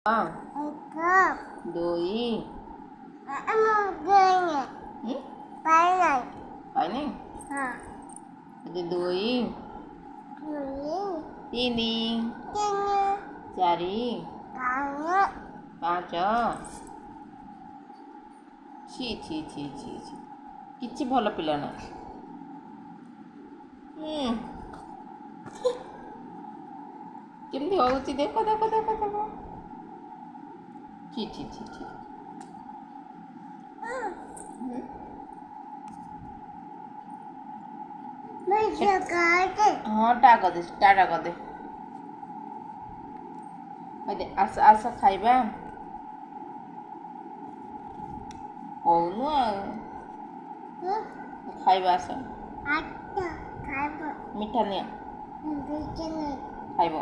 ଏକ, 2, ମୁଁ ପାଇନି। ହଁ। 2, 2, 3, 3, 4, 4, 5। ଛି ଛି ଛି ଛି ଛି, କିଛି ଭଲ ପିଲା ନାହିଁ। କେମିତି ହଉଛି ଦେଖ ଦେଖ ଦେଖ ଦେଖ। ଛି ଛି ଛି ଛି। ହଁ, ଟା କରିଦେ, ଟାଟା କରିଦେ। କହିଦେ, ଆସ ଆସ ଖାଇବା କହୁନୁ। ଆଉ ଖାଇବା ଆସ, ମିଠା ନିଅ, ଖାଇବ।